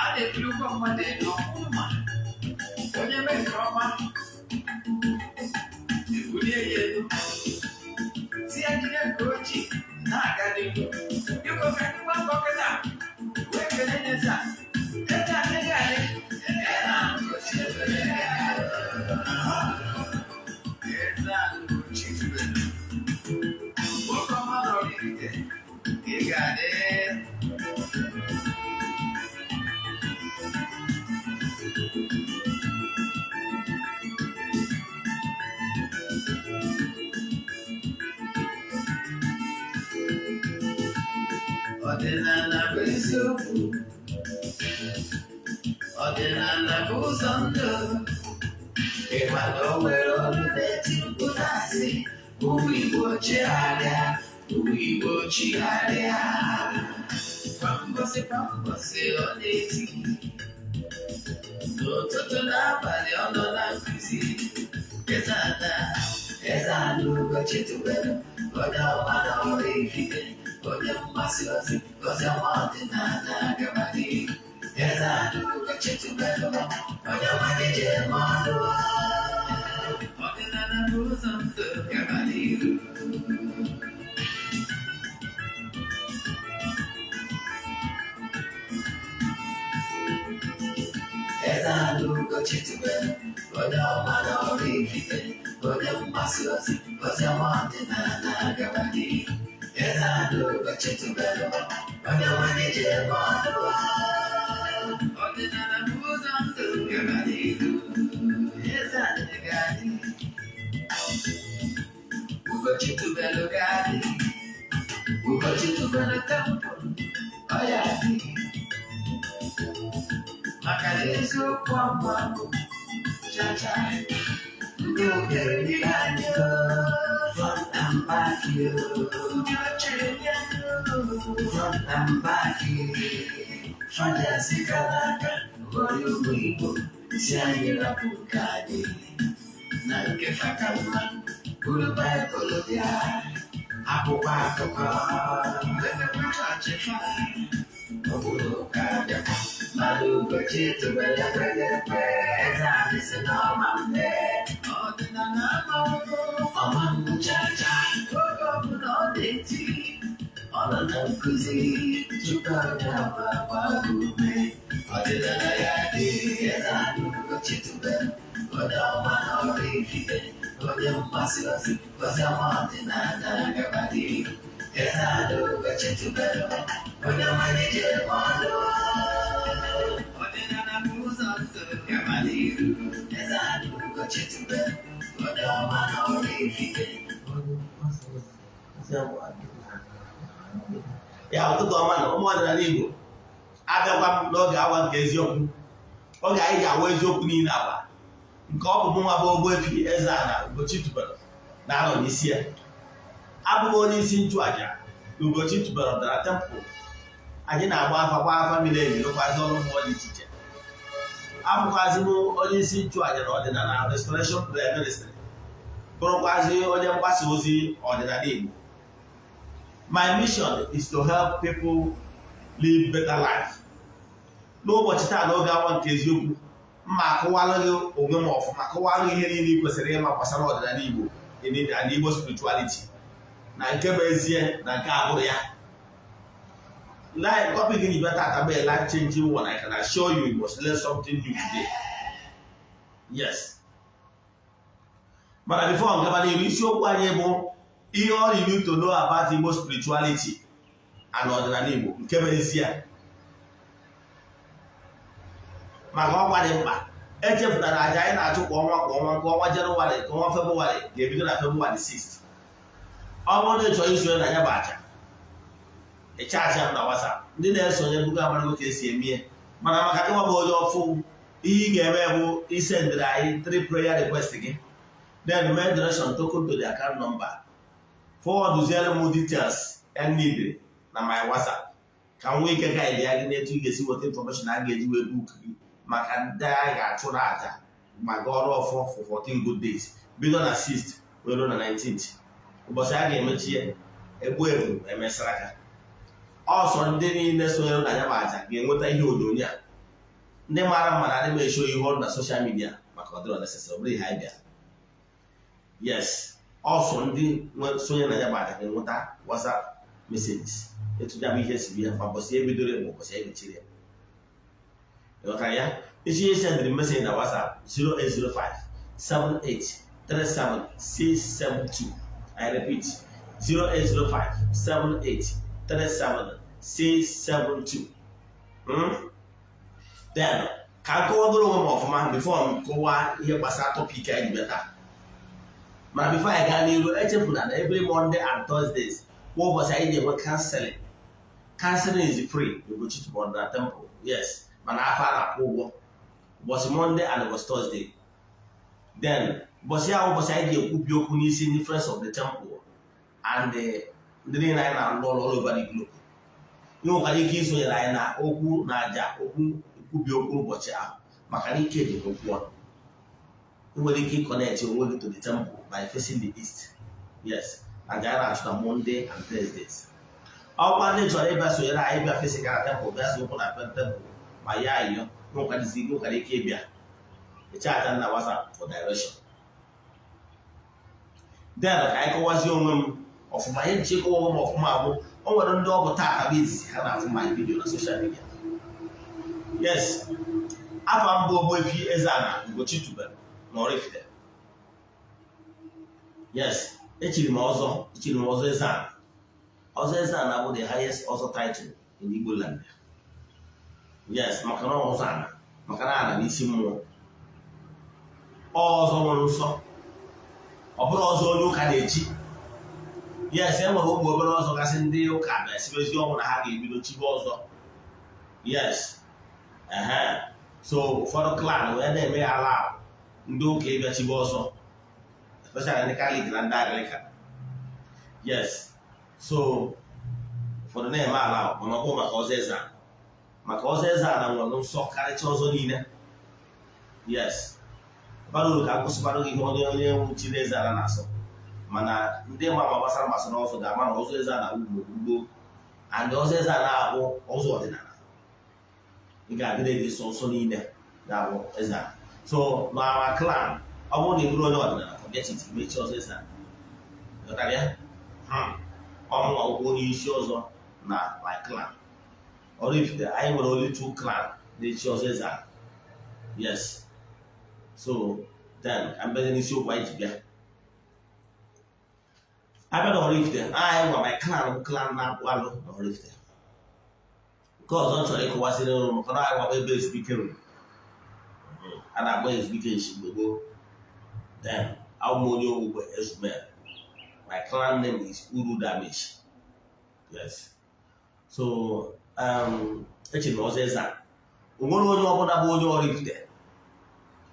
A na-ebulukwa mmadụ elu ọkwụrụ, ma onye mee nke ọma, ebulie ya elu, si ya jide nke ochie na-aga n'ihu. Biko, ka anyị gbakọ kịta wee kelee eze a. Eze adịghị adị, eze ahụ. Eze Ugochitubelu, nwoke ọma nọrọ Ifite, ị ga-adị. Ọdịnala bụ eziokwu, ọdịnala bụ ụzọ ndụ. Ịma na o nwere olu na-eti mkpu na-asị, "Ụmụ Igbo, chigharịa, ụmụ Igbo, chigharịa." Kwa mbọsị kwa mbọsị ọ na-eti, n'ụtụtụ n'abalị ọ nọ na nkụzi. Eze ana, eze ana Ugochitubelu, onye ọma na Oraifite, onye mgbasa ozi, ozi ọma ọdịnala gaba n'ihu. Eze ana Ugochitubelu, onye ọma gị ji eme ọnụ. Ọdịnala bụ ụzọ ndụ, gaba n'ihu. Eze ana Ugochitubelu, onye ọma na Oraifite, onye mgbasa ozi, ozi ọma ọdịnala gaba n'ihu. Eze ana Ugochitubelu, onye ọma gị ji eme ọnụ. Ọdịnala bụ ụzọ ndụ, gaba n'ihu. Eze ana ga-adị, Ugochitubelu ga-adị, Ugochitubelu temple ọ ya adị, maka na eziokwu agwụ chacha. Ndị okenye anyị, front and back, ndị ochie anyị, front and back, fanyasị kara aka onye ụmụ Igbo si anyị rapụ nke anyị na nke faka mma, buru Baịbụl bịa, akwụkwọ akụkọ, mepekwa chọọchị fa. Ọ bụrụ ụka bịakwa, mana Ugochitubelu ekweghị ekwe. Eze anyị si n'ọma mme, ọdịnala amanwụ ọma chacha. Oge ọbụla ọ na-eti, ọ nọ na nkụzi, Chukwu abịa agba ume, ọdịnala ya dị. Eze anyị Ugochitubelu, onye ọma na Oraifite, onye mgbasa ozi, ozi ọma ọdịnala gaba n'ihu. Eze anyị Ugochitubelu, onye ọma na-eji eme ọnụ. Ọdịnala bụ ụzọ ndụ, gaba n'ihu. Eze anyị Ugochitubelu, onye ọma na Oraifite. Onye mgbasa ozi ọdịnala. Ya ụtụtụ ọma na ụmụ ọdịnala Igbo. Abịakwa m n'oge awa nke eziokwu, oge anyị ji awa eziokwu niile agba nke ọ bụ mụ nwa bụ Ogbuefi Eze-Ana Ugochitubelu na-anọ n'isi ya. Abụghị onye isi nchụaja na Ugochitubelu dara temple. Anyị na-agba afa, gba afa miri emi, rụkwazi ọrụ mmụọ dị iche iche. Abụkwazi m onye isi nchụaja na ọdịnala Restoration Prayer Ministry, bụrụkwazi onye mgbasa ozi ọdịnala Igbo. My mission is to help people live better life. N'ụbọchị taa, n'oge awa nke eziokwu, mma akụwalụ gị onwe m ọfụma, kụwalụ gị ihe niile ị kwesịrị ịma gbasara ọdịnala Igbo and Igbo spirituality, na nke bụ ezie na nke abụrụ ya. Life topic gị bịa tata bụ a life changing one. I can assure you, you must learn something new today. Yes, mana before ngaba n'iru, isiokwu anyị bụ ihe all you need to know about Igbo spirituality and ọdịnala Igbo, nke bụ ezie, maka ọkwa dị mkpa. Echefutara aja anyị na-achụ kwa ọnwa kwa ọnwa, nke ọnwa Jenụwarị, nke ọnwa Febrụwarị ga-ebido na Febrụwarị 6. Ọ bụrụ na ị chọrọ isonye na ya bụ aja, ịchaachị m na WhatsApp. Ndị na-esonye bugo amarago ka esi eme ya, mana maka gị nwa bụ onye ọfụ, ihe ị ga-eme bụ isendịrị anyị three prayer request gị, then mee donation token to the account number, forwardziere m details I need na my WhatsApp, ka m nwee ike guide ya gị n'etu ị ga-esi nweta information a ga-eji wee book gị maka ndị anyị ga-achụrụ aja maka ọrụ ọfọ for 14 good days, bido na 6th wee ruo na 19th, ụbọchị a ga-emechi ya, egbu ebu emesara aka ọsọ. Ndị niile sonyere na ya bụ aja ga-enweta ihe onyonyo a. Ndị maara mma na adị m esho ihe ọrụ na social media maka ọ dịrọ necessary, ọ bụrụ ihe anyị bịara. Yes, ọsọ ndị sonye na ya bụ aja ga-enweta WhatsApp messages etu ya bụ ihe si bịa, ma ụbọchị ebidoro ma ụbọchị emechiri ya. Ịghọtara ya? Isi ihe sendịrị message na WhatsApp 0805 78 37 672. I repeat, 0805 78 37 672. Then ka m kọwagoro onwe m ọfụma before m kọwaa ihe gbasara topic anyị ji bịa taa. Mana before anyị gaa n'iru, echefuna na every Monday and Thursdays, kwa ụbọchị, anyị na-enwe counseling. Counseling is free Ugochi na temple. Yes, mana afọ a na-akwụ ụgwọ ụbọchị Monday and ụbọchị Thursday. Then ụbọchị ahụ, ụbọchị anyị ga-ekwubi okwu n'isi ndị Friends of the Temple and ndị niile anyị na-arụ ọrụ all over the globe. Ị nwekwara ike isonyere anyị na okwu na aja okwu nkwubi okwu ụbọchị ahụ, maka na ike dị n'okwu ọnụ. Ị nwere ike ịconnect onwe gị to the temple by facing the east. Yes, aja anyị na-achụ na Monday and Thursdays. Ọkwa ndị chọrọ ịbịa sonyere anyị, bịa physical temple, bịa so okwu na temple ma ya ayọ, nwekwara ike ịbịa ịchat na WhatsApp for direction. Then ka anyị kọwazie onwe m ọfụma. Ihe nche ịkọwa onwe m ọfụma bụ, o nwere ndị ọ bụ taa bụ izizi ha na-afụ my video na social media. Yes, afa mbụ, Ogbuefi Eze-Ana Ugochi tubelu na Oraifite. Yes, echiri m ọzọ, echiri m ọzọ Eze-Ana. Ọzọ Eze-Ana bụ the highest ọzọ title in Igbo land. Yes, maka na ọzọ ana, maka na ana n'isi mmụọ ọzọ nwere nsọ, ọ bụrụ ọzọ onye ụka na-echi. Yes, e nwere ụmụ obere ọzọ gasị ndị ụka na-esibezi ọnwụ na ha ga-ebido chibe ọzọ. Yes, ehe, so ụfọdụ clan wee na-eme ya ala ndị ụka ịbịa chibe ọzọ, especially ndị Catholic na ndị Anglican. Yes, so ụfọdụ na-eme ala, mana ọ bụrụ maka ọzọ eze ala, maka ọzọ eze ala nwere nsọ karịcha ọzọ niile. Yes, bara uru ka akwụsịkwara gị ihe onye nwuchiri eze ala na-asọ. Mana ndị ma gbasara gbasara ọzọ ga-ama na ọzọ eze ala ugbo ugbo and ọzọ eze ala abụ ọzọ ọdịnala. Ị ga-adị na nsọ nsọ niile ga-abụ eze ala. So na our clan, ọ bụrụ na ị bụrụ onye ọdịnala, forget it, mechi ọzọ eze ala. Ghọtara ya? Ọmụnwa akwụkwọ onye isi ọzọ na my clan Oraifite. Anyị nwere only two clan na-echi ọzọ eze ala. Yes, so then ka mbeze n'isiokwu anyị ji bịa. Abịa na Oraifite, anyị nwa, my clan bụ clan na-akpụ alụ na Oraifite. Nke ọzọ m chọrọ ịkọwasịrị ụrụ, maka na anyị nwa bụ ebe ezumike ruru, a na-agba ezumike nshi mgbe gboo. Then abụ m onye Ogbugbe Ezumel. My clan name is Uru Damage. Yes, so echere m ọzọ eze a, o nwere onye ọbụla bụ onye Oraifite,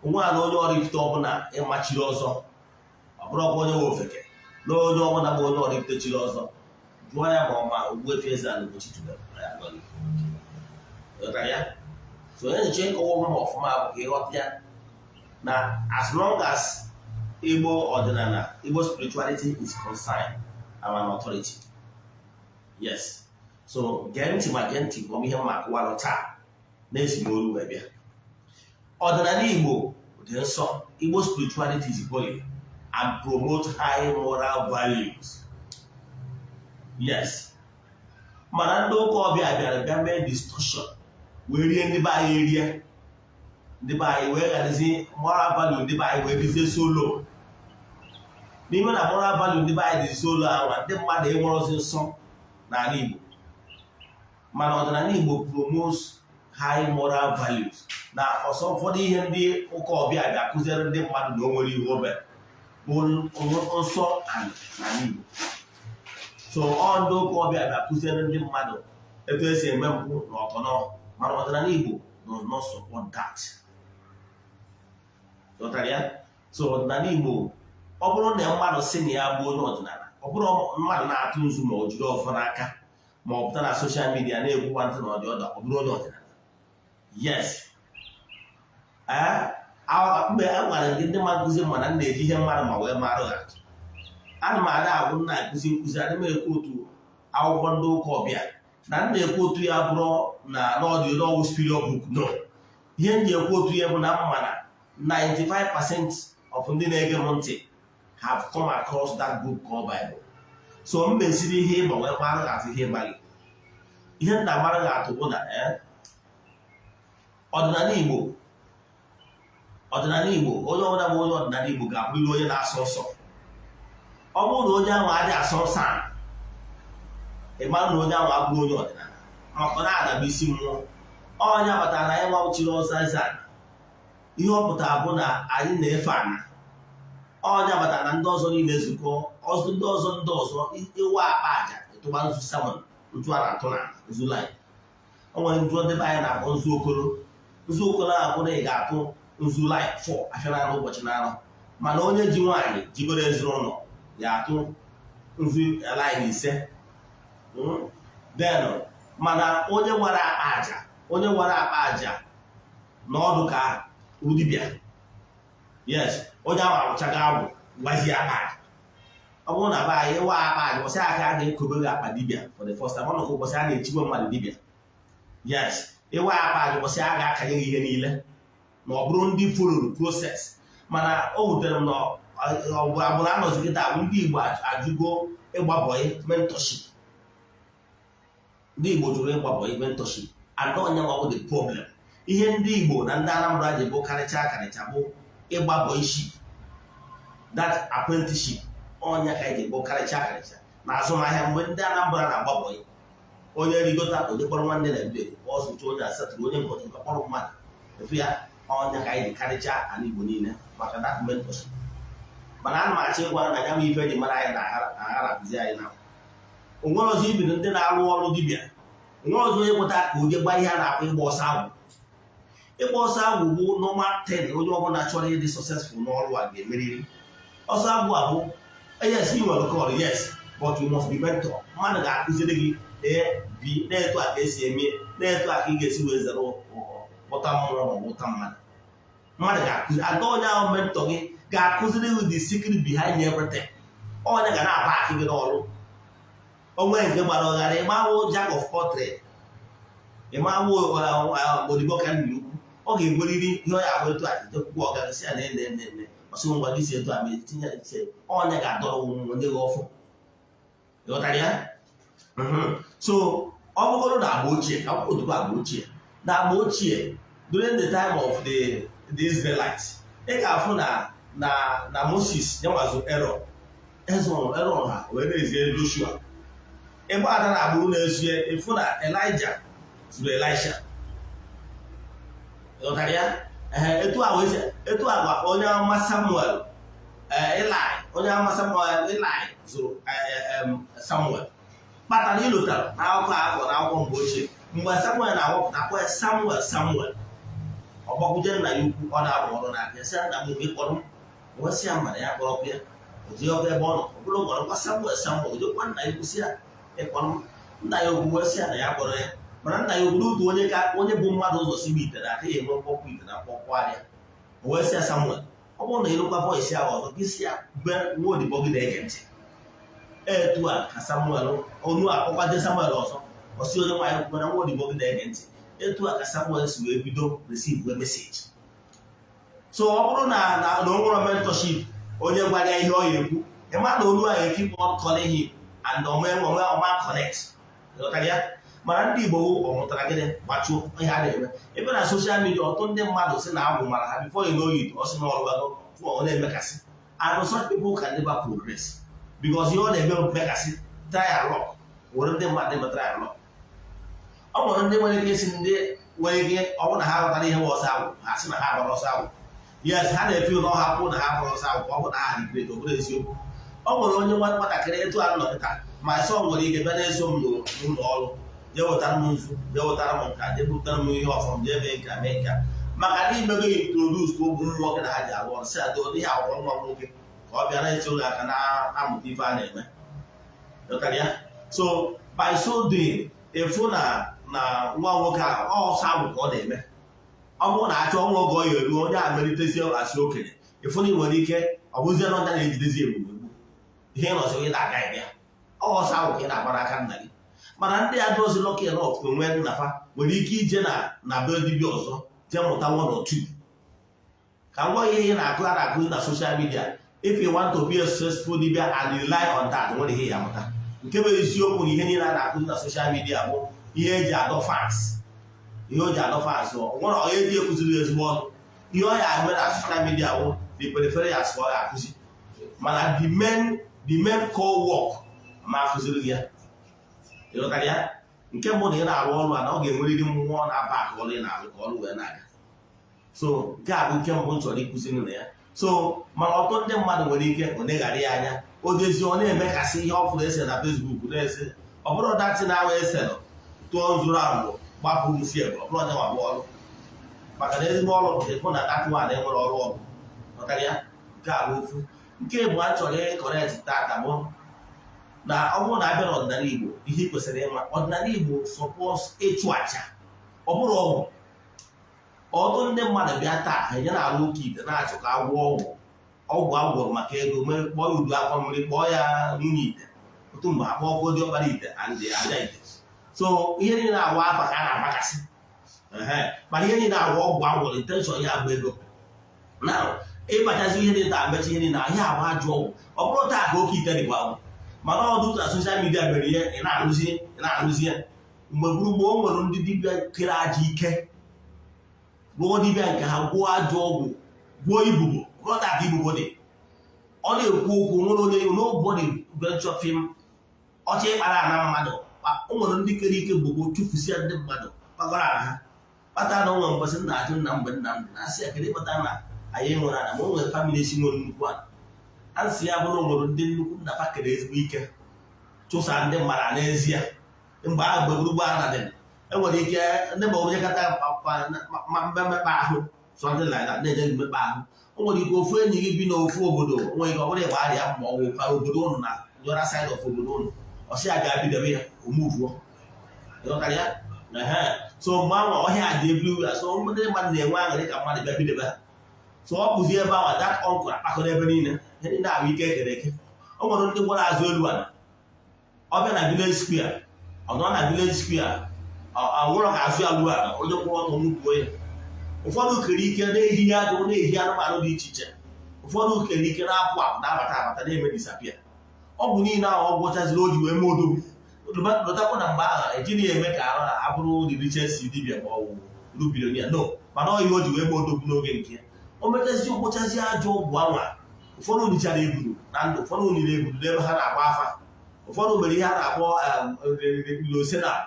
onwe a na onye Oraifite ọbụla ịmachiri ọzọ, ọ bụrụkwa onye nwe ofeke na onye ọbụla bụ onye Oraifite chiri ọzọ, jụọ ya ma ọ ma Ogbuefi Eze-Ana Ugochi tubelu ya. Ghọtara ya? So onye nche ịkọwa onwe m ọfụma bụ ka ịghọta ya na as long as Igbo ọdịnala, Igbo spirituality is concerned, I'm an authority. Yes, so gee ntị, ma gee ntị gụọ m ihe mma akụwalụ taa na-esi m olu wee bịa. Ọdịnala Igbo dị nsọ. Igbo spirituality is holy and promote high moral values. Yes, mana ndị ụka ọbịa bịara bịa mee distortion wee rie ndị be anyị, rie ndị be anyị, wee gharazi moral value ndị be anyị, wee dizie so low. N'ime na moral value ndị be anyị dị so low ahụ, na ndị mmadụ enwerozi nsọ n'ala Igbo. Mana ọdịnala Igbo promotes high moral values na ọsọ. Ụfọdụ ihe ndị ụka ọbịa bịa kụziere ndị mmadụ na o nwere ihe obe bụ nsọ n'ala Igbo. So ọ ndị ụka ọbịa bịa kụziere ndị mmadụ etu esi eme mpụ na ọtọnọ, mana ọdịnala Igbo does not support that. Ghọtara ya? So ọdịnala Igbo, ọ bụrụ na mmadụ si na ya bụ onye ọdịnala, ọ bụrụ mmadụ na-atụ nzu ma ọ jiri ọfọ n'aka ma ọ pụta na social media na-ekwukwa ntị na ọdị ọdọ, ọ bụrụ onye ọdịnala. Yes, mgbe a gwara gị ndị ma nkụzi, mana m na-eji ihe mmadụ ma wee marụ ha atụ. Ana m ada agwụ m na-akụzi nkụzi, adị m ekwu otu akwụkwọ ndị ụka ọbịa na m na-ekwu otu ya bụrụ na n'ọdị n'ọwụ spirit book. No, Ihe m ji ekwu otu ihe bụ na mma na 95% of ndị na-ege m ntị have come across that book called Bible. So m mesiri ihe ịgba wee mara gị atụ ihe ịgbaghị. Ihe m na-amara gị atụ bụ na ọdịnala Igbo, ọdịnala Igbo, onye ọbụla bụ onye ọdịnala Igbo ga-abụrịrị onye na-asọ nsọ. Ọ bụrụ na onye ahụ adịghị asọ nsọ a, ị mara na onye ahụ abụghị onye ọdịnala, maka ọ na-adaba isi mmụọ. Onye kpatara na anyị nwachiri ọzọ eze ana. Ihe ọ pụtara bụ na anyị na-efe ana. Onye kpatara na ndị ọzọ niile ezukọ ọzọ, ndị ọzọ ịwa akpa aja, ịtụba nzu 7, ntu a na-atụ na nzu line. O nwere nzu ndị be anyị na-akpọ nzu okoro. Nzu okoro ahụ bụ na ị ga-atụ nzu line 4 afịa na ụbọchị na-arụ, mana onye ji nwaanyị jigoro ezinụlọ ya atụ nzu line 5. Then mana onye nwere akpa aja, onye nwere akpa aja n'ọdụ ka dibịa, yes, onye ahụ arụchago agwụ, gwazie akpa aja. Ọ bụrụ na be anyị, ịwa akpa aja, ụbọchị aka a ga-ekobe gị akpa dibịa for the first time, ọ nọkwa ụbọchị a na-echigwe mmadụ dibịa. Yes, ịwa akpa aja, ụbọchị a ga-akanye gị ihe niile, na ọ bụrụ ndị follow process. Mana o wutere m na ọ bụ agbụrụ anọzi kịta bụ ndị Igbo ajụgo ịgba boy mentorship. Ndị Igbo jụrụ ịgba boy mentorship, and onye nwa bụ the problem. Ihe ndị Igbo na ndị Anambra ji bụ karịcha karịcha bụ ịgba boyship, that apprenticeship. Ọnya ka anyị ji bụ karịcha karịcha na azụmahịa. Mgbe ndị Anambra na-agba boy, onye rigota, onye kpọrọ nwanne na mbe ọzụcha, onye asatụrụ, onye nke ọzọ kpọrọ mmadụ efu ya. Ọnya ka anyị ji karịcha ala Igbo niile maka that mentorship. Mana ana m achọ ịgwa na ya bụ ife ji mara anyị na-agharapụzi anyị na onwere ọzọ. Ibiri ndị na-arụ ọrụ dibịa, onwere ọzọ onye kweta ka onye gba ihe a na-akpọ ịgba ọsọ agwụ. Ịgba ọsọ agwụ bụ normal thing onye ọbụla chọrọ ịdị successful n'ọrụ a ga-emeriri. Ọsọ agwụ a bụ, yes, ị nwere call, yes, but you must be mentor. Mmadụ ga-akụziri gị A, B, na-etu a ka esi eme, na-etu a ka ị ga-esi wee zere ụta mmụọ ma ọ bụ ụta mmadụ. Mmadụ ga-akụzi ada, onye ahụ mentor gị ga-akụziri gị the secret behind everything. Onye ga na-aba akị gị n'ọrụ onwe nke gbara ọghara. Ịmawo jack of all trade, ịmawo odibo ka nna ukwu, ọ ga-enwerịrị ihe ọ ya ahụ etu a jekwukwu. Ọ gaghị ya na ene ene ene ọsị ngwa gị si etu a ma etinye ise. Onye ga-adọrọ onye gị ọfụ, ịghọtara ya? So ọ bụgoro na agba ochie, ka akwụkwọ odibo agba ochie, na agba ochie, during the time of the Israelites, ị ga-afụ na Moses nyenwazụ Aaron, Aaron ha wee na-ezie Joshua. Ịgba ada na agbụrụ na-ezie, ịfụ na Elijah zụrụ Elisha, ịghọtara ya? Ee, etu a wee etu a gwa onye amụma Samuel, Eli, onye amụma Samuel, Eli zụrụ Samuel. Kpatara ịlụtara n'akụkọ akọ na akwụkwọ mgbe ochie, mgbe Samuel na-awọpụta kwa Samuel, Samuel ọ gbakwuje nna ya ukwu, ọ na-arụ ọrụ n'aka ya, sị, "Nna m, mgbe ịkpọrọ m?" Wee sị ya mma na ya kpọrọ ya. O ji ọkụ ebe ọ nọ, ọ bụrụ gwara gwa Samuel, Samuel ojekwa nna ya ukwu, sị ya, "Ịkpọrọ m?" Nna ya ukwu wee sị ya na ya kpọrọ ya. Mana nna ya ukwu n'otu onye ka onye bụ mmadụ ụzọ si ite na aka ya enwe mkpọkpụ ite na mkpọkpụ arịa. O wee sị ya, "Samuel, ọ bụrụ na ịnụkwa voice ahụ ọzọ, gị sị ya be nwa odibo gị na-ege ntị." Etu a ka Samuel onu akpọkwaje Samuel ọzọ, ọ sị, "Onye nwaanyị kwukwara, nwa odibo gị na-ege ntị." Etu a ka Samuel si wee bido receive message. So ọ bụrụ na o nwere mentorship, onye gwara ya ihe ọ ya ekwu, ịma na olu ahụ keep on calling him and onwe onwe ọma connect, ịghọtara ya? Mana ndị Igbo ọ mụtara gịnị? Gbachuo ihe a na-eme ebe na social media. Ọtụtụ ndị mmadụ si na agwụ mara ha, before you know it, ọ sị na ọrụ ọ na-emekasị, and such people can never progress because ihe ọ na-eme bụ mmekasị, try and luck. Nwere ndị mmadụ na-eme try and luck. Ọ nwere ndị nwere ike isi, ndị nwere ike ọ bụrụ na ha ghọtara ihe nwe ọsọ agwụ, ha sị na ha gbara ọsọ agwụ. Yes, ha na-efe na ọha kwụ na ha gbara ọsọ agwụ, ka ọ bụ na ha dị great. Ọ bụrụ eziokwu, ọ nwere onye nwatakịrị etu a nọ kịta ma sọ nwere ike bịa na-eso m n'ụlọ ọrụ, jee wetara m nzu, jee wetara m nka, jee butere m ihe ọfọm, jee mee nka, mee nka, maka na imego introduce ụmụ mmụọ gị na ha ji arụ ọrụ, si ado ihe akwụkwọ nwa m nwoke ka ọ bịa na-eche ụlọ aka na-amụta ife a na-eme. Ghọtara ya? So by so doing, efu na nwa nwoke ahụ, ọsọ agwụ ka ọ na-eme. Ọ bụrụ na achọ nwa oge ọ ya eruo, onye a melitezie asị okenye, ịfụ na ị nwere ike ọ bụzie na ọnya na-ejidezi egbugbu ihe nọzi onye na-aga ịbịa ọsọ ahụ ka ị na-agba n'aka nna gị. Mana ndị a dozi lucky enough onwe nna fa nwere ike ije na be dibịa ọzọ. Jee mụta one or two ka m gwa ihe ihe na-akụ a na-akụzi na social media. If you want to be a successful dibia and you rely on that, nwere ihe ya amụta. Nke bụ eziokwu na ihe niile a na-akụzi na social media bụ ihe eji adọ fans, ihe o ji adọ fans. Ọ nwere onye eji ekụziri ezigbo ọrụ. Ihe ọ ya eme na social media bụ the peripherals ka ọ ya akụzi, mana the main core work ma akụziri gị ya. Ịghọtara ya? Nke mbụ na ị na-arụ ọrụ a na ọ ga-enwerịrị mmụọ na-aba aka ọrụ ị na-arụ ka ọrụ wee na-aga. So nke a bụ nke mbụ m chọrọ ịkụziri na ya. So mana ọtụtụ ndị mmadụ nwere ike ọ na-eghara ya anya, o dozie, ọ na-emekasị ihe ọ fụrụ ese na Facebook na-ese. Ọ bụrụ datị na-awa eselụ tụọ nzụrụ agwụ gbapụ nsi ebe ọ bụrụ onye nwa bụ ọrụ, maka na ezigbo ọrụ bụ ịfụ na that one enwere ọrụ ọgwụ. Ghọtara ya? Nke a bụ ofu. Nke bụ a chọrọ ịcorrect tata bụ na ọ bụrụ na abịa n'ọdịnala Igbo, ihe ị kwesịrị ịma, ọdịnala Igbo suppose ịchụ àjà, ọ bụrụ ọgwụ. Ọtụtụ ndị mmadụ bịa taa, ha enye na-arụ ụka ite na-achọ ka agwọ ọgwụ, ọgwụ agwọrọ maka ego mee, kpọọ ya udu akwa mmiri, kpọọ ya nwunye ite, otu mgbe akpọ ọkụ dị ọkpara ite and aja ite. So ihe niile agwa afa ka a na-agbakasị, mana ihe niile agwa ọgwụ agwọrọ, intention ya bụ ego. Na ịkpachazi ihe niile taa, mechi ihe niile ahịa agba ajọ ọgwụ. Ọ bụrụ taa ka oke ite dịkwa agwụ, mana ọdụ na social media mere ihe ị na-arụzi ya. Mgbe gburugburu, o nwere ndị dibịa kere aja ike, rụọ dibịa nke ha, gwụọ ajọ ọgwụ, gwụọ ibubo. Rụọ taa ka ibubo dị, ọ na-ekwu okwu, nwere onye nobody venture film ọchị ịkpara ana mmadụ. O nwere ndị kere ike gbogbo chụfusia ndị mmadụ kpagoro ala ha, kpata na o nwere mbọsị nna ajụ nna mgbe nna m na-asị ya, kedu ịkpata na anyị nwere ala, ma o nwere family esi nwere nnukwu ala? A nsị ya bụrụ o nwere ndị nnukwu nna fa kere ezigbo ike chụsa ndị mmadụ n'ezie. Mgbe ahụ, mgbe gburugburu ala dị, enwere ike ndị ma onye kata mmekpa ahụ, something like that, na-enye gị mmekpa ahụ. O nwere ike ofu enyi gị bi n'ofu obodo, o nwere ike ọ bụrụ ịgba arịa ma ọ bụ ka obodo ụnụ na the other side of obodo ụnụ, ọ sị ya ga-abidebe ya omuvuo. Ịghọtara ya? Ehe. So mgbe ahụ ọhịa dị everywhere, so ndị mmadụ na-enwe aṅụrị ka mmadụ bịa bidebe ha. So ọ bụzi ebe ahụ that uncle akpakọrọ ebe niile, ihe niile ahụ ike ekere eke. O nwere ndị gwara azụ elu ala, ọ bịa na village square, ọ nọ na village square, ọ nwụrọ ka azụ ya luo ala, onye kwụrụ ọtọ nwupuo ya. Ụfọdụ kere ike na-ehi agụ, na-ehi anụmanụ dị iche iche. Ụfọdụ kere ike na-apụ apụ, na-abata abata, na-eme disappear. Ọgwụ niile ahụ ọ gwọchaziri o ji wee mee odogwu, lụtakwa na mgbe ahụ ejiri ya eme ka abụrụ the richest dibia ma ọ bụ billionaire, no, mana ọ ihe o ji wee mee odogwu n'oge nke ya. O mechazi, gwọchazi ajọ ọgwụ anwa. Ụfọdụ nichara ebulu na ndụ, ụfọdụ niri ebulu n'ebe ha na-agba afa, ụfọdụ mere ihe a na-akpọ losena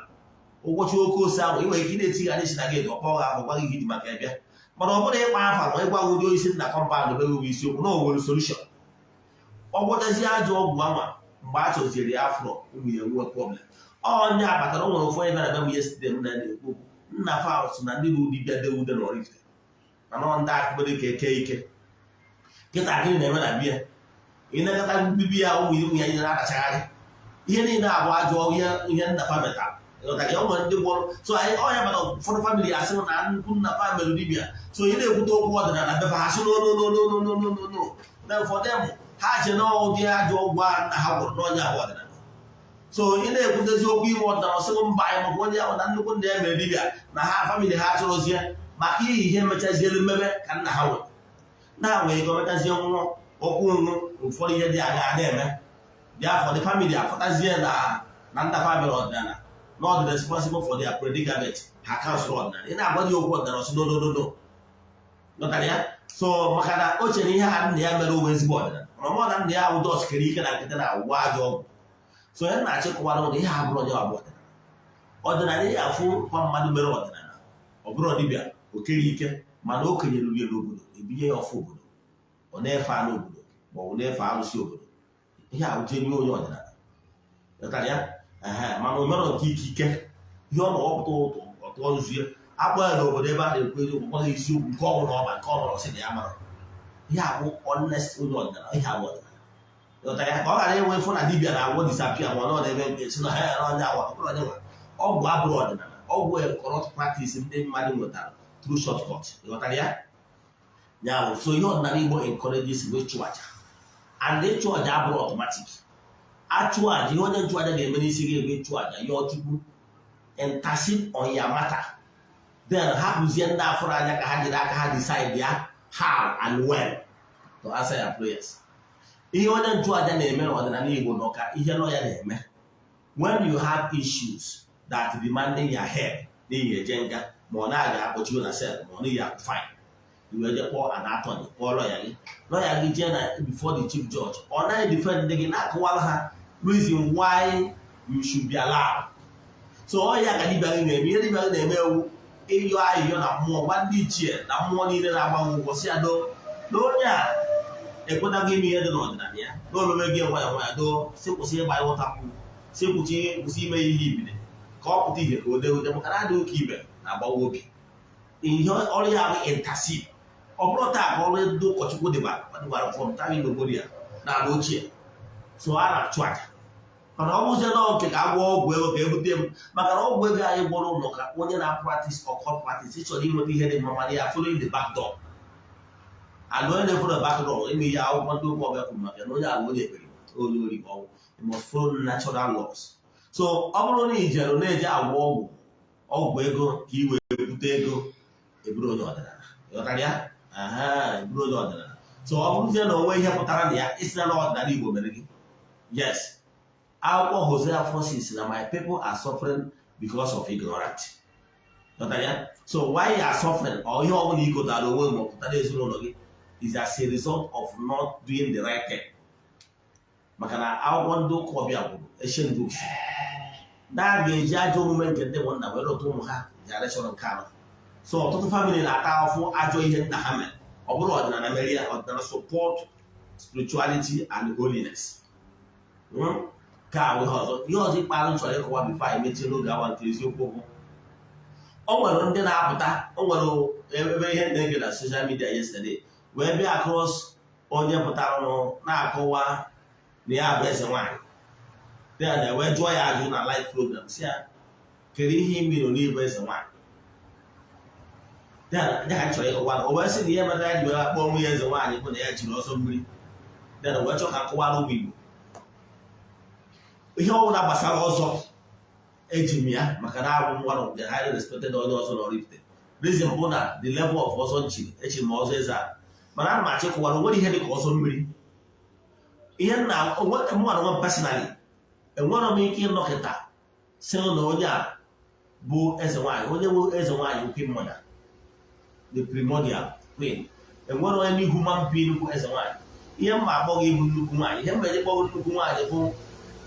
ụbọchị oke ose ahụ. Ị nwere ike ị na-etigharị isi na gị ọkpọ gị ahụ, gwa gị ihe iji maka ya bịa, mana ọ bụrụ ịkpa afa ma ịgwa gị ụdị isi na compound ebe gị isiokwu na o nwere solution. Ọ gwọchazie ajọ ọgwụ anwa, mgbe a chọziere ya afro ụmụ ya nwee problem. Onye abatara, o nwere ofu onye bịara bịa m yesterday, m na-ekwu okwu nna fa so na ndị bụ dibịa dewude na Oraifite, mana ọ ndị akụkpere ka eke ike kịta gịnị na-eme na biya ịnakọta mbibi ya, ụmụ ụmụ ya niile na-adachagharị. Ihe niile abụ ajọ ihe, ihe nna fa metara. Ịghọtara ya? O nwere ndị gwọrọ. So anyị ọ ya mana ụfọdụ family asị na nnukwu nna fa mere dibịa. So ị na-ekwute okwu ọdịnala befa, ha sị no, no, no, no, no, no, no, no, no. Then for them, ha che na ụdị ajọ ọgwụ a nna ha gwọrọ n'ọnya bụ ọdịnala. So ị na-ekwutezi okwu ime ọdịnala, ọsịghị mba, anyị maka onye ahụ na nnukwu ndị ya mere dibịa na ha family ha chọrọzie maka ihe ihe mechazielu mmebe ka nna ha nwere na ha nwere ike mechazie nwụọ okwu nwụ. Ụfọdụ ihe dị aṅaa na-eme dị afọ the family afọtazie na nna family ọdịnala not responsible for their predicament, ha cancel ọdịnala. Ị na-agwa gị okwu ọdịnala, ọsị no, no, no, no. Ghọtara ya? So maka na o chere ihe ha nna ya mere uwe ezigbo ọdịnala, mana ọ na nna ya awụ dos kere ike na nkịtị na agwụgwọ ajọ ọgwụ. So ya na-achịkọwara ụlọ ihe abụrụ onye abụ ọdịnala. Ọdịnala ya afụ kwa mmadụ mere ọdịnala, ọ bụrụ dibịa o kere ike, mana o kenyere ya n'obodo, ebinye ya ọfụ obodo, ọ na-efe anụ obodo ma ọ bụ na-efe arụsị obodo. Ihe ahụ jenye onye ọdịnala. Ghọtara ya? Ehe, mana o mere nke ike ike ihe ọ ma ọpụta ụtụ ọtụọ nzu ya akpọ ya n'obodo ebe a na-ekwu eziokwu, gwa gị isiokwu nke ọ bụla ọma, nke ọ bụla ọsị na ya mara. Ihe abụ honest onye ọdịnala, ihe abụ ọdịnala. Ghọtara ya? Ka ọ ghara inwe fụ na dibịa na-agwọ disappear, ma ọ nọ n'ebe nke si na ha ya n'ọnya awa, ọ bụrụ onye nwe ọgwụ abụrụ ọdịnala. Ọgwụ corrupt practice ndị mmadụ nwetara through shortcut. Ghọtara ya? Ya bụ, so ihe ọdịnala Igbo encourages bụ ịchụ aja, and ịchụ aja abụrụ automatic. Achụ aja, ihe onye nchụ aja ga-eme n'isi gị bụ ịchụ aja yọọ Chukwu, intercede on your matter. Then hapụzie ndị afụrụ anya ka ha jiri aka ha decide ya how and when to answer your prayers. Ihe onye nchụaja na-eme n'ọdịnala Igbo nọ ka ihe lawyer na-eme. When you have issues that demanding your help, n'ihi eje nga, ma ọ na-aga akpọchigo na cell, ma ọ n'ihi akwụ fine, iwe je kpọọ an attorney, kpọọ lawyer gị. Lawyer gị jee na before the chief judge, ọ naghị defend gị, na-akọwara ha reason why you should be allowed. So ọ ya ka dibịa gị na-eme. Ihe dibịa gị na-eme ewu ịyọ ayịyọ na mmụọ, gwa ndị ichie na mmụọ niile na-agbanwe ụgwọ, si ya doo na onye a ekwetaghị ime ihe dị n'ọdịnala ya, na omume gị nwayọ nwayọ doo, si kwụsị ịgba ya ụta kwụ, si kwụsị kwụsị ime ihe ibide ka ọ pụta ihe, ka o dee ude, maka na adịghị ụka ibe na-agbawa obi. Ihe ọrụ ya bụ intercede. Ọ bụrụ taa ka ọrụ ndị ụkọchukwu dịbara from time n'obodo ya n'ala ochie. So a na-achụ aja, mana ọ bụzie na nke ka agwọ ọgwụ ego ka ebute m, maka na ọgwụ ego anyị gwọrọ ụlọ ka onye na-practice occult practice chọrọ inweta ihe dị mma, mana ya following the back door, and onye na-follow the back door ime ihe akwụkwọ ndị ụka ọbịa kwuru maka na onye ahụ onye ekpere, onye ori ka ọgwụ. You must follow natural laws. So ọ bụrụ na ijere na-eje agwọ ọgwụ ego ka ị wee bute ego, eburu onye ọdịnala. Ịghọtara ya? Aha, eburu onye ọdịnala. So ọ bụrụzie na onwe ihe pụtara na ya isi na ọdịnala Igbo mere gị, yes, akwụkwọ Hosea 4:6 na "My people are suffering because of ignorance." Ghọtara ya? So why you are suffering or ihe ọbụla ị gotara onwe ma ọ pụtara ezinụlọ gị is as a result of not doing the right thing, maka na akwụkwọ ndị ụka ọbịa kwuru, ancient books, na a ga-eji ajọ omume nke ndị nna were lụta ụmụ ha generation nke anọ. So ọtụtụ family na-ata ahụhụ ajọ ihe nna ha mere. Ọ bụrụ ọdịnala mere ya, ọdịnala support spirituality and holiness. Ka ahụ ihe ọzọ, ihe ọzọ ikpeazụ m chọrọ ịkọwa before anyị mechie n'oge awa nke eziokwu bụ, o nwere ndị na-apụta, o nwere ebe ihe na-ege na social media yesterday wee bịa across onye pụtara na-akọwa na ya bụ eze nwaanyị. Then wee jụọ ya ajụ na live program, si ya kedu ihe imere n'ịbụ eze nwaanyị? Then ya ka chọrọ ịkọwa na o wee sị na ihe mere ya ji wee kpọọ onwe ya eze nwaanyị bụ na ya jiri ọsọ mmiri. Then wee chọọ ka nkọwara ụmụ Igbo ihe ọbụla gbasara ọzọ eji m ya, maka na abụ m one of the highly respected onye ọzọ na Oraifite. Reason bụ na the level of ọzọ nchiri, echiri m ọzọ eze a, mana ana m achọ ịkọwara onwere ihe dị ka ọzọ mmiri. Ihe nna mụnwa onwe m personally, enwere m ike ịnọkịta sị na onye a bụ eze nwaanyị. Onye bụ eze nwaanyị, queen mother, the primordial queen. Enwere onye human being bụ eze nwaanyị. Ihe mma akpọ gị bụ nnukwu nwaanyị. Ihe mma eji kpọ gị nnukwu nwaanyị bụ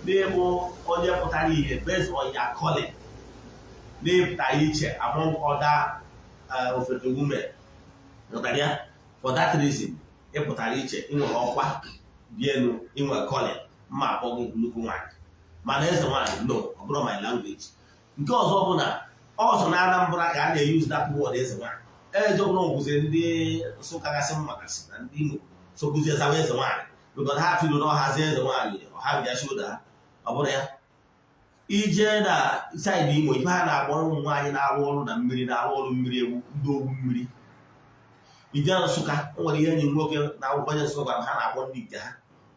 n'ịbụ onye pụtara ihe based on your calling, n'ịpụta iche among other ofeke women. Ghọtara ya? For that reason, ị pụtara iche, ị nwere ọkwa dị elu, ị nwere calling, mma akpọ gị nnukwu nwaanyị. Mana eze nwaanyị, no, ọ bụrụ my language. Nke ọzọ bụ na ọzọ na Anambra ka a na-use that word eze nwaanyị. Eze ọbụla gwụziri ndị Nsụka gasị mma gasị na ndị Imo so kụzie zawa eze nwaanyị, because ha feel na ọhazi eze nwaanyị ọha bịa shoda. Ọ bụrụ ya ije na side Imo, ife ha na-akpọ ụmụ nwaanyị na-arụ ọrụ na mmiri, na-arụ ọrụ mmiri, ewu ndị owu mmiri. Ije Nsụka, o nwere ihe enyi m nwoke na akwụkwọ onye Nsụka gwara m ha na-akpọ ndị nke ha.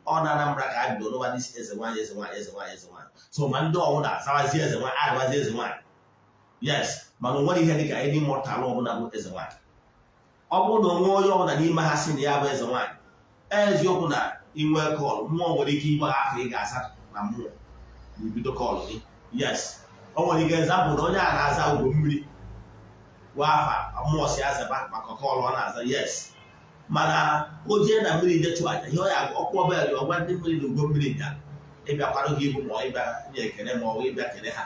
Ọ na Anambra ka a bido n'ụwa n'isi eze nwaanyị, eze nwaanyị, eze nwaanyị, eze nwaanyị. So ma ndị ọnwụ na-azawazi eze nwaanyị, agbazi eze nwaanyị, yes. Mana o nwere ihe dịka any mortal ọbụla bụ eze nwaanyị. Ọ bụrụ na onwe onye ọbụla n'ime ha si na ya bụ eze nwaanyị, eziokwu na inwe call, mmụọ nwere ike ịgba afọ ị ga-asa na mmụọ na ibido call gị. Yes, o nwere ike. Example, na onye a na-aza ugo mmiri bụ afa mmụọ si azaba maka call ọ na-aza, yes. Mana o jee na mmiri je chụọ aja, ihe ọ ya ọkụ ọbụla dị, ọgwa ndị mmiri na ugo mmiri bịa ịbịakwara gị ibu, ma ọ ịbịa nye ekele, ma ọ bụ ịbịa kele ha.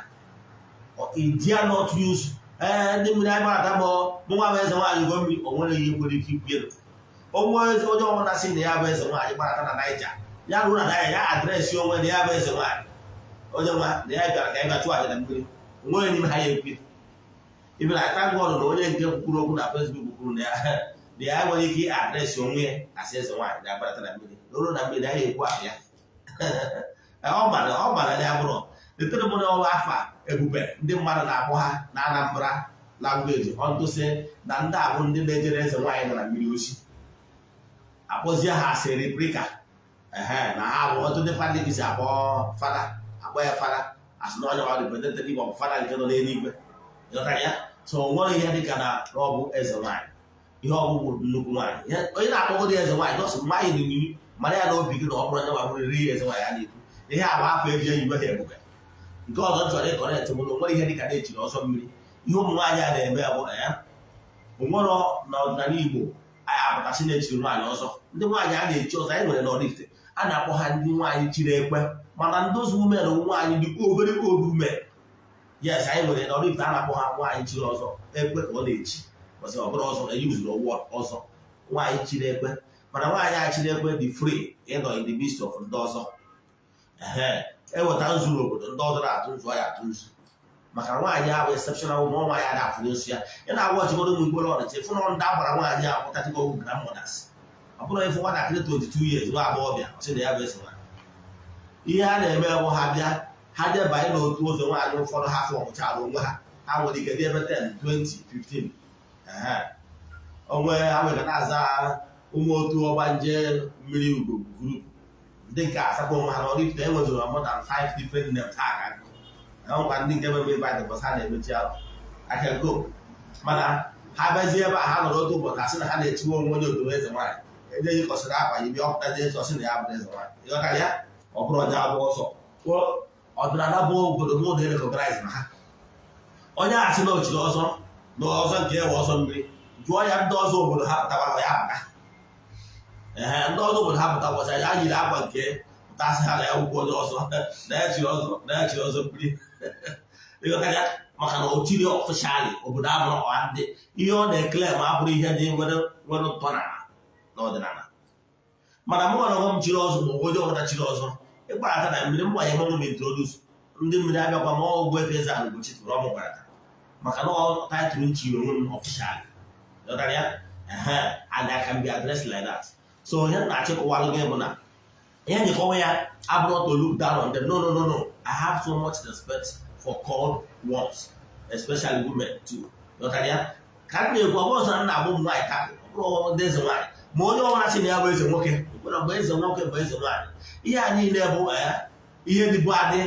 Iji not use ee ndị mmiri anyị gbara ma mụ nwa bụ eze nwaanyị ugo mmiri. O nwere ihe nwere ike ikwu elu onwe onye ọbụla sị na ya bụ eze nwaanyị gbarata na Naija, ya ruo na Naija, ya address onwe na ya bụ eze nwaanyị, onye nwa na ya bịara ka anyị bịa chụọ aja na mmiri. Onweghị n'ime ha ya ekwu ibe na thank God na onye nke kwuru okwu na Facebook kwuru na ya nwere ike address onwe ya asị eze nwaanyị na-agbarata na mmiri ruo na mmiri na ya ekwu ahụ ya. Ọ mara ya bụrụ letere m na ọwa afa ebube ndị mmadụ na-akpọ ha na Anambra language ọntụsị na ndị abụ ndị na-ejere eze nwaanyị nọ na mmiri osi, akpọzie ha asịrị brika ehe na ha bụ ọtụtụ ndị fada si akpọ fada, akpọ ya fada, asị na onye nwa representative of fada nke nọ n'eluigwe. Ịghọtara ya? So o nwere ihe dịka na ọ bụ eze nwaanyị, ihe ọ bụ nnukwu nwaanyị. Onye na-akpọgodo eze nwaanyị, just mmadụ n'iyi mara ya na obi gị na ọ bụrụ onye nwa bụrịrị eze nwaanyị a na-ekwu. Ihe a bụ afọ eji eyiwe ha ebube. Nke ọzọ m chọrọ ịcorrect bụ na o nwere ihe dịka na-echiri ọzọ mmiri. Ihe ụmụ nwaanyị a na-eme bụ ya onwero na ọdịnala Igbo anyị apụtasị na-echiri nwaanyị ọzọ. Ndị nwaanyị a na-echi ọzọ anyị nwere n'Oraifite, a na-akpọ ha ndị nwaanyị chiri ekwe, mana ndị ozu women, nwaanyị dị obere old women. Yes, anyị nwere n'Oraifite, a na-akpọ ha nwaanyị chiri ọzọ ekwe ka ọ na-echi ọzọ. Ọ bụrụ ọzọ eyuzuru ọwụ ọzọ, nwaanyị chiri ekwe. Mana nwaanyị a chiri ekwe dị free ịnọ in the midst of ndị ọzọ. Ehe, eweta nzu n'obodo, ndị ọzọ na-atụ nzu, ọ ya atụ nzu, maka nwaanyị ahụ exceptional woman. Nwaanyị a na-afụ n'osu ya. Ị na-agwa ọchịgodo ụmụ Igbo Ọnịcha, ịfụ na ndị agbara nwaanyị a pụtachigo ogwu grandmothers. Ọ bụrụ ịfụ nwatakịrị 22 years, nwa agbọghọbịa, ọ sị na ya bụ eze nwaanyị. Ihe a na-eme bụ ha bịa, ha jebanye n'otu ụzọ nwaanyị ụfọdụ ha fọmụchara onwe ha. Ha nwere ike dị ebe 10, 20, 15. Ehe, onwe ha nwere na-aza ụmụ otu ọgbanje mmiri ugo group. Ndị nke asakwa onwe ha na Oraifite enwezuru more than five different names ha ka nkwa. Ndị nke mere invite bọs ha na-emechi ahụ aka go, mana ha bịazie ebe a, ha nọrọ otu ụbọchị, asị na ha na-echiwe onwe onye obodo eze nwaanyị. Ede yikọsịrị akwa yi bịa, ọpụta jee ọsị na ya bụrụ eze nwaanyị. Ịghọtara ya? Ọ bụrụ ọja abụ ọsọ ọdịnala bụ obodo m na recognize na ha. Onye a sị na ochiri ọzọ na ọzọ nke ewe ọzọ mmiri, jụọ ya ndị ọzọ obodo ha pụtawara ya pụta. Ee, ndị ọzọ obodo ha pụta ụbọchị ya yiri akwa nke pụtasị ha na ya wụkwa onye ọzọ na ya chiri ọzọ, na ya chiri ọzọ mmiri. Ịghọtara ya? Maka na o chiri officially, obodo abụrụ ọha ndị ihe ọ na-ekele ma abụrụ ihe dị nwere ntọala n'ọdịnala. Mana mụ nwere onwe m chiri ọzọ, ma onye ọbụla chiri ọzọ ịgbara aka na mmiri mgbanye mmanwụ m introduce ndị mmiri abịakwa ma ọ bụ efe eze ahụ Ugochi tụrụ ọmụ gbara aka, maka na ọ title nchi onwe m officially. Ghọtara ya? Ehe, and I can be addressed like that. So ihe m na-achịkọwalụ gị bụ na ihe njikọwa ya abụrụ to look down on them. No, no, no, no. I have so much respect for called ones, especially women too. Ghọtara ya? Ka m na-ekwu, ọ bụrụ sọ na m na-agba ụmụ nwaanyị tapụ, ọ bụrụ ndị eze nwaanyị, ma onye ọbụla sị na ya bụ eze nwoke, nwere mgbe eze nwoke bụ eze nwaanyị. Ihe a niile bụ ihe dịbụ adị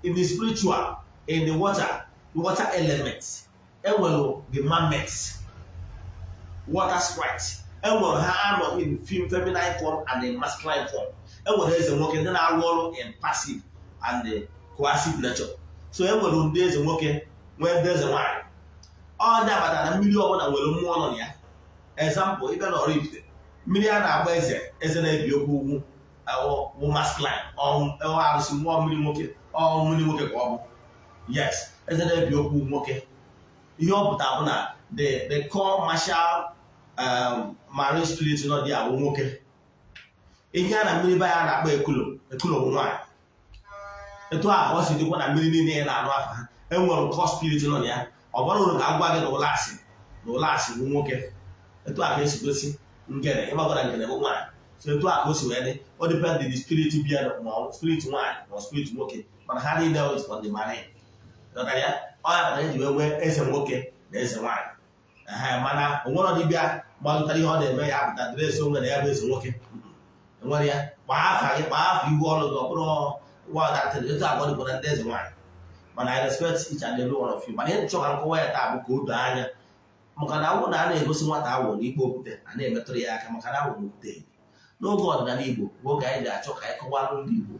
in the spiritual, in the water element. Enwere the mermaids, water sprite, enwere ha anọ in feminine form and in masculine form. Enwere eze nwoke, ndị na-arụ ọrụ in passive and the coercive nature. So enwere ndị eze nwoke, nwee ndị eze nwaanyị. Ọ ndị abatara na mmiri ọbụla nwere mmụọ nọ na ya. Example, ịbịa na Oraifite, mmiri a na-agba eze, eze na-ebi okwu ugwu wụ masculine, ọ arụsị mmụọ mmiri nwoke, ọ mmiri nwoke ka ọ bụ. Yes, eze na-ebi okwu nwoke. Ihe ọ pụtara bụ na the core martial marine spirit nọ dị awụ nwoke. Ihe a na mmiri be ya na-akpọ ekulo, ekulo bụ nwaanyị. Etu a ka ọ si dịkwa na mmiri niile ị na-anụ afa ha, enwere core spirit nọ na ya. Ọ bụrụ uru ka m gwa gị na ụlọ asị, na ụlọ asị bụ nwoke. Etu a ka esi gosi ngene, ịgbagora ngene bụ nwaanyị. So etu a ka o si wee dị. O depend the spirit bịa, ma spirit nwaanyị ma spirit nwoke, mana ha niile is from the marine. Ghọtara ya? Ọ ya kpatara eji wee nwee eze nwoke na eze nwaanyị. Ee, mana o nwere ọdịbịa gbalụtara ihe ọ na-eme ya pụta dress onwe na ya bụ eze nwoke. Enwere ya gbaa afa gị, gbaa afa ihu ọrụ gị, ọ bụrụ wadatịrị. Etu agwa dịkwa na ndị eze nwaanyị. Mana I respect each and every one of you. Mana ihe nchọ ka nkọwa ya taa bụ ka o doo anya, maka na awụ na a na-egosi nwata awụ n'ikpe okwute, a na-emetụrụ ya aka, maka na awụ na okwute n'oge ọdịnala Igbo bụ oge anyị ji achọ ka anyị kọwalụ ndị Igbo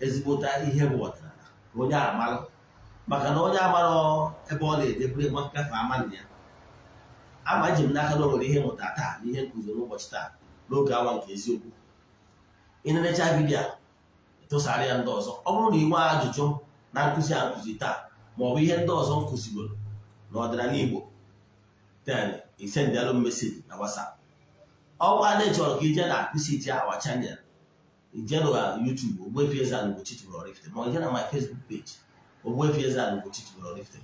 ezigbota ihe bụ ọdịnala, ka onye amalụ, maka na onye amarọ ebe ọ na-eje bụrụ ịgba ngafe ama nna ya ama. Eji m n'aka na o nwere ihe mmụta taa na ihe nkụzi n'ụbọchị taa n'oge awa nke eziokwu. Ị na-enecha video a, tụsara ya ndị ọzọ. Ọ bụrụ na ị nwee ajụjụ na nkụzi a nkụzi taa, ma ọ bụ ihe ndị ọzọ nkụzigoro n'ọdịnala Igbo, then i sendịalụ m message na WhatsApp. Ọkwa na ịchọrọ ka ije na akụzi ije our channel, ije na YouTube Ogbuefi Eze-Ana Ugochi tubelu Oraifite, ma ije na my Facebook page, Ogbuefi Eze-Ana Ugochi tubelu Oraifite.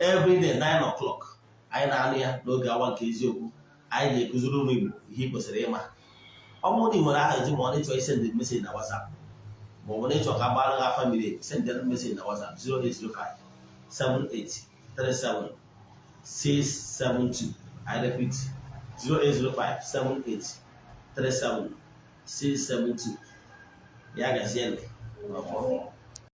Every day 9 o'clock anyị na-anụ ya n'oge awa nke eziokwu. Anyị na-ekụziri ụmụ Igbo ihe ị kwesịrị ịma. Ọ bụrụ na ị nwere ajụjụ, ma ọ na-ịchọ isend message na WhatsApp, ma ọ bụ na ịchọ ka gbara gị afa miri emi, send message na WhatsApp 0805 78 37 672. I repeat, 0805 78 37 672. Ya gazienụ n'ọfọ.